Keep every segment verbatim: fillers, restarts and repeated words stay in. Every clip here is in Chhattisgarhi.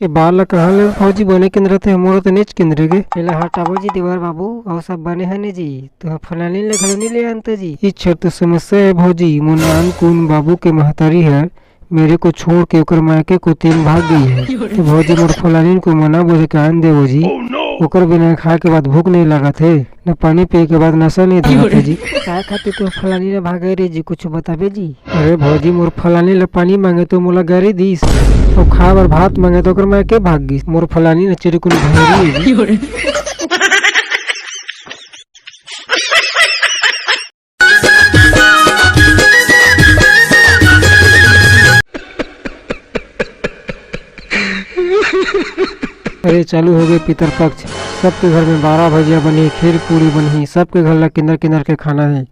ये बाल ला कहाँ ले भौजी बने केंद्रथे, मोर तो नेच केंद्र गे। एला हटाबो जी देवर बाबू, अउ सब बने हने जी। तो फलानी ले घलो नहीं ले आनता जी। इच्छा तो समस्या है भौजी, मोर नानकुन बाबू के महतारी है, मेरे को छोड़ के ओकर मायके को तीन भाग गई है। तो भौजी मोर फलानी को मना बोझ के आन देवो जी। ओकर बिना खाए के बाद भूख नहीं लागत है, न पानी पिए के बाद नशा नहीं धरत है जी। काय खातिर तो फलानी ले भागे रे जी, कुछ बताबे जी? अरे भौजी, मोर फलानी ले पानी मांगे तो मोला गारी दीस, अउ खाए बर भात मांगे तो ओकर मायके भाग गीस। मोर फलानी ने चिरकुन भैरी है जी। अरे चालू हो गए पितर पक्ष, सबके घर में बारह भजिया बनही, खीर पूरी बनही, सबके घर ला किंदर किंदर के खाना है।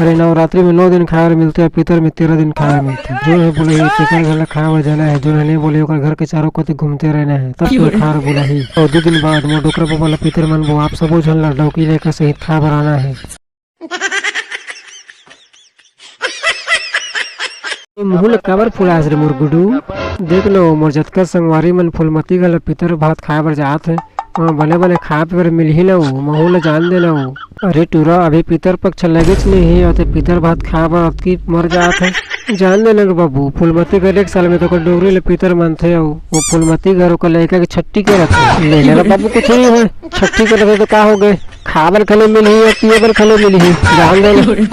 अरे नवरात्रि में नौ दिन खाए बर मिलथे, पितर में तेरह दिन खाए बर मिलथे। जो है बोले ये तेकर घर ला खाए बर जाना है, जो है नहीं बोले ओकर घर के चारों कोती घूमते रहना है, तब तो खाए बर बोला ही। और दो दिन बाद मोर डोकरा बाबा ला पितर मन वो आप सबो झन ला डौकी लेकर सहित खाए बर आना है। ए मुहूं ल काबर फुलास रे मोर गुडू? देख लो, मोर जतका संगवारी मन फूलमती घर ल पितर भात खाए बर जात हे, वहाँ बने बने खाए पिए बर मिलही न, महू ल जान दे न। अरे टूरा, अभी पितर पक्ष लगेच नहीं हे, अउ ते पितर भात खाए बर अतकी मर जात हे। जान दे न रे बाबू, फूलमती घर एक साल में तो डोकरी ले पितर मनथे, अउ वो फूलमती घर ओकर लइका के छट्टी करत हे। ले ले रे बाबू, कुछ नहीं होय, छट्टी करत हे तो का हो गए, खाए बर घलो मिलही अउ पिए बर घलो मिलही, जान दे न।